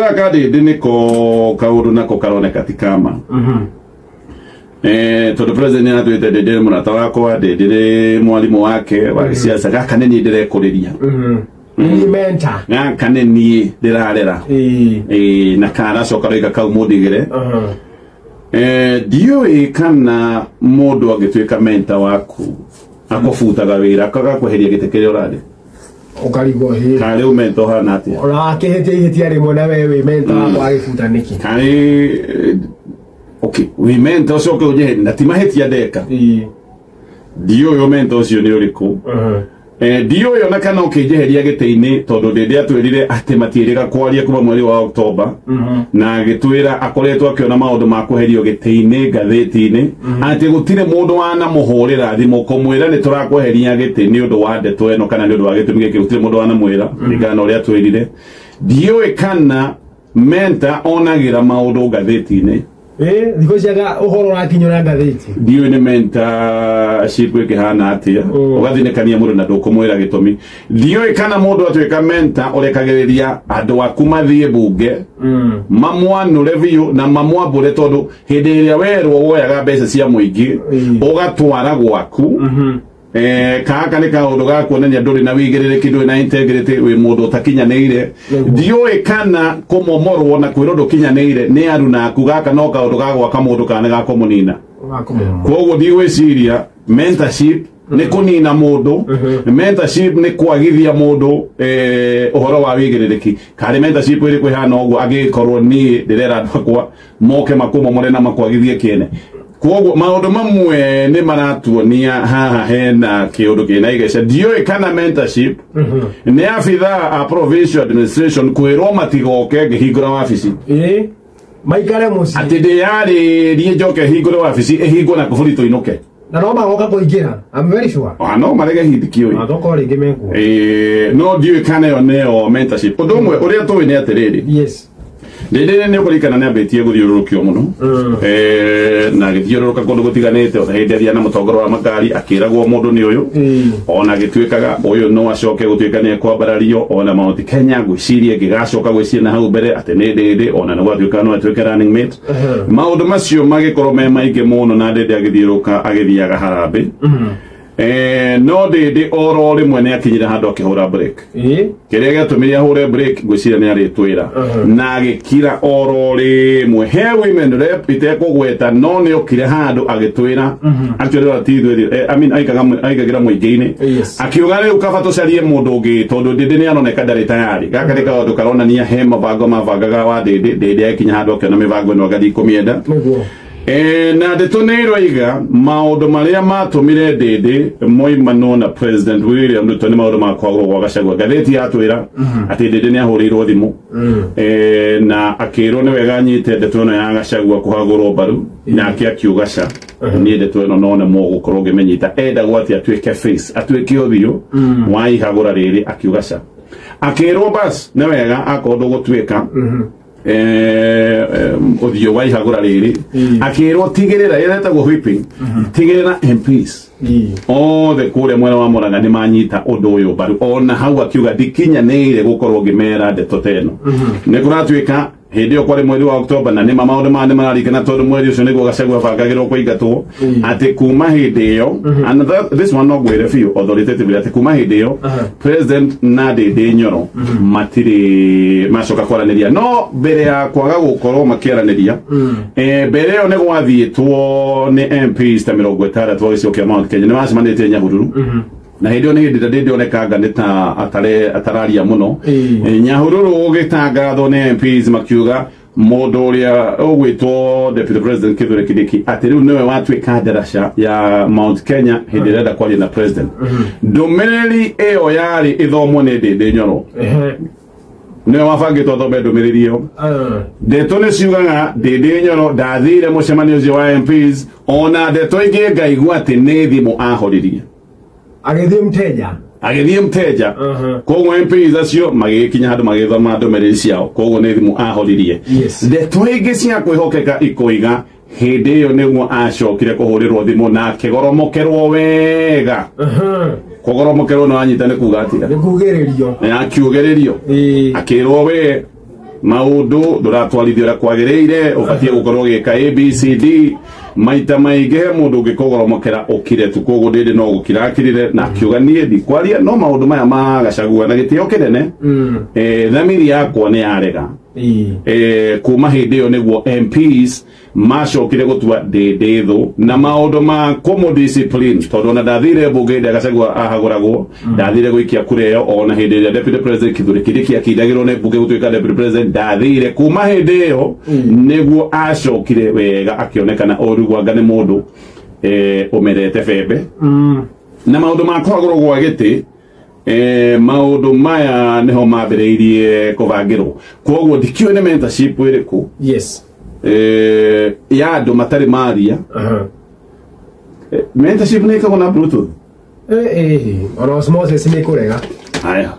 Kaũndũ gaka Ndĩndĩ nĩko kaũndũ nako karoneka ti kama. Tondũ president nĩaratwĩte Ndĩndĩ nĩ mũrata wakwa, Ndĩndĩ nĩ mwarimũ wake wa gĩciaca, gaka nĩ niĩ ndĩrekũrĩria. Ni mentor. Gaka nĩ niĩ ndĩrarera. Na karacoka roiga kau mũndigĩre. Ndiũĩ kana mũndũ angĩtuĩka mentor waku akũbutaga wĩra akagakweheria gĩtĩ kĩrĩa ũrarĩ. Ukarigwo hi. Kana rĩu mentor ũhana atĩa? Ona akĩhĩtia ihĩtia rĩmwe na we wĩ mentor wakwa agĩbuta nĩkĩ? Karĩ okay, wĩ mentor ũcoke ũnjeherie na ti mahĩtia ndeka. Ndiũĩ mentor ũcio nĩ ũrĩkũ. Ndiũĩ ona kana ũkĩnjeheria gĩtĩ-inĩ tondũ Ndĩndĩ atwĩrire atĩ matiĩrĩga kwaria kuma mweri wa Oktoba na agĩtwĩra akoretwo akĩona maũndũ ma kweherio gĩtĩ-inĩ ngathĩti-inĩ atĩ gũtirĩ mũndũ wanamũhũrĩra thimũ kũmwĩra nĩ tũrakweheria gĩtĩ nĩ ũndũ wa ndeto ĩno kana nĩ ũndũ wa gĩtũmi gĩkĩ, gũtirĩ mũndũ wanamwĩra kũringana na ũrĩa atwĩrire. Ndiũĩ kana mentor onagĩra maũndũ ngathĩti-inĩ. Thikũ ici anga ũhoro ũrakinyũra ngathĩti. Ndiũĩ nĩ mentorship ĩkĩhana atĩa, ũgathinĩkania mũndũ na ndũkũmwĩra gĩtũmi. Ndiũĩ kana mũndũ atuĩka mentor ũrekagĩrĩria andũ aku mathiĩ bunge mamwanũre biũ na mamwambũre, tondũ hĩndĩ ĩrĩa werwo woyaga mbeca cia mũingĩ ũgatwara gwaku. Kaka nĩ kaũndũ ga kuonania ndũrĩ na wĩigĩrĩrĩki, ndũrĩ na integrity, wĩ mũndũ ũtakinyanĩire. Ndiũĩ kana kũmomorwo na kwĩrwo ndũkinyanĩire nĩ aruna aku, gaka no kaũndũ ga gwaka mũndũ kana nĩ ga kũmũnina. Koguo ndigwĩciria mentorship nĩ kũnina mũndũ, mentorship nĩ kwagithia mũndũ ũhoro wa wĩigĩrĩrĩki. Karĩ mentorship ĩrĩkũ ĩhana ũguo angĩkorwo niĩ ndĩrera andũ akwa moke makũmomore na makwagithie kĩene? Koguo maũndũ mamwe nĩ maratuonia haha hena kĩũndũ kĩna igeca. Ndiũĩ kana mentorship nĩ abithaa a provincial administration kwĩrwo matigoke ngĩhingũra wabici. Maikare mũciĩ. Atĩ ndĩyarĩrie njoke hingũre wabici ĩhingwo na kũburi tũinũke. Na no magoka kũingĩra. I'm very sure. No marege hindi kĩũĩ. Matoko rĩngĩ mekuo. No ndiũĩ kana ĩyo nĩyo mentorship. Ũndũ ũmwe ũrĩa tũĩ nĩ atĩrĩrĩ. Yes. Ndĩndĩ nĩ ũkũririkana nĩ ambĩtie gũthiũrũrũkio mũno. Na agĩthiũrũrũka kũndũ gũtiganĩte, ona hĩndĩ ĩrĩa na mũtongoria wa makari akĩragwo mũndũ nĩ ũyũ. Ona agĩtuĩkaga ũyũ no acoke gũtuĩka nĩ ekwambarario, ona Mount Kenya ngwĩciria ĩngĩgacoka gwĩciria na hau mbere atĩ nĩ Ndĩndĩ, ona nĩ gwatuĩka no atuĩke running mate. Maũndũ macio magĩkorwo me maingĩ mũno na Ndĩndĩ agĩthiũrũrũka agĩthiaga harambĩ. No Ndĩndĩ oro rĩmwe nĩ akinyire handũ akĩhũra break. Kĩrĩa gĩatũmire ahũre break ngwĩciria nĩ arĩtwĩra. Na agĩkira oro rĩmwe he women rep itekũgweta, no nĩ okire handũ agĩtwĩra. Actually ti ithuĩ, I mean aigagĩra mũingĩ-inĩ. Akiuga rĩu kaba tũcarie mũndũ ũngĩ tondũ Ndĩndĩ nĩ aroneka ndarĩ tayari. Gaka nĩ kaũndũ karonania he mabango mabangaga wa Ndĩndĩ. Ndĩndĩ agĩkinya handũ akĩona mĩbango ĩno agathiĩ kũmĩenda. Na ndeto nĩ iroiga maũndũ marĩa matũmire Ndĩndĩ moimanwo na President William Ruto nĩ maũndũ ma kwagũrwo gwa Gachagua. Ngathĩti yatwĩra atĩ Ndĩndĩ nĩ ahũrĩirwo thimũ na akĩrwo nĩ wega anyite ndeto ĩno ya Gachagua kũhagũrwo mbaru, nake akiuga ca niĩ ndeto ĩno no nĩ mũgũkorwo ngĩmĩnyita. Endagwo atĩ atuĩke face, atuĩke ũthiũ wa ihagũra rĩrĩ, akiuga ca. Akĩrwo bas nĩ wega akorwo ndũgũtuĩka ũthiũ wa ihagũra rĩrĩ, akĩrwo tigĩrĩra ĩretagwo whipping, tigĩrĩra MPs othe kũrĩa mwena wa Murang'a nĩ manyita ũndũ ũyũ mbaru. Ona hau akiuga ndikinyanĩire gũkorwo ngĩmera ndeto ta ĩno. Nĩ kũratuĩka hĩndĩ ĩyo kwarĩ mweri wa Oktoba, na nĩma maũndũ maya nĩ mararikana tondũ mweri ũcio nĩguo Gachagua abangagĩrwo kũingatwo, atĩ kuma hĩndĩ ĩyo, and this one no ngwĩre biũ authoritatively, atĩ kuma hĩndĩ ĩyo President na Ndĩndĩ Nyoro matirĩ macoka kwaranĩria. No mbere ya kwaga gũkorwo makĩaranĩria, mbere ĩyo nĩ gwathiĩtwo nĩ MPs ta 60 a gĩcigo kĩa Mount Kenya, nĩ macemanĩtie Nyahururu. Na hĩndĩ ĩyo nĩ hĩndĩ ĩrĩa Ndĩndĩ onekanga nĩ ta atararia mũno. Nyahururu gũgĩtangathwo nĩ MPs makiuga mũndũ ũrĩa ũgwĩtwo Deputy President Kithure Kindiki atĩ rĩu nĩwe watuĩka ndaraca ya Mount Kenya hĩndĩ ĩrĩa ĩrenda kwaria na president. Ndũmĩrĩri ĩyo yarĩ ĩthomwo nĩ Ndĩndĩ Nyoro, nĩwe wabangĩtwo athome ndũmĩrĩri ĩyo. Ndeto nĩ ciugaga Ndĩndĩ Nyoro ndathire mũcemanio ũcio wa MPs, ona ndeto ingĩ ngaigua atĩ nĩ thimũ ahoririe agĩthiĩ mteja. Agĩthiĩ mteja. Koguo MPs acio magĩgĩkinya handũ magĩthoma ndũmĩrĩri ciao, koguo nĩ thimũ ahoririe. Ndeto ingĩ cia kwĩhokeka ikoiga hĩndĩ ĩyo nĩguo acokire kũhũrĩrwo thimũ na akĩgoromokerwo wega. Kũgoromokerwo nĩ wanyita nĩ kuga atĩa? Nĩ kugĩrĩrio. Nĩ akiugĩrĩrio, akĩrwo we Maũndũ ndũratwarithio ũrĩa kwagĩrĩire, ũbatiĩ gũkorwo ũgĩka ABCD maita maingĩ. He mũndũ ũngĩkũgoromokera ũkire tu. Koguo ndĩndĩ no gũkira akirire na akiuga niĩ ndikwaria, no maũndũ maya ma Gachagua na gĩtĩo kĩnene, thamiri yakwa nĩ yarega. Kuma hĩndĩ ĩyo nĩguo MPs macokire gũtua ndĩndĩ thũ na maũndũ ma kũmũ discipline, tondũ ona ndathire mbunge hĩndĩ ĩrĩa Gachagua ahagũragwo, ndathire gũikia kura ĩyo. Ona hĩndĩ ĩrĩa Deputy President Kithure Kindiki akindagĩrwo nĩ mbunge gũtuĩka Deputy President, ndathire. Kuma hĩndĩ ĩyo nĩguo acokire wega akĩonekana ũru gwanga nĩ mũndũ ũmerete bembe na maũndũ ma kũhagũrwo gwa gĩtĩ. Maũndũ maya nĩho mambĩrĩirie kũbangĩrwo, koguo ndikĩũĩ nĩ mentorship ĩrĩkũ ya andũ matarĩ maria. Mentorship nĩ ĩkagwo na Bluetooth. Ona osmosis nĩ kũrega. Haya,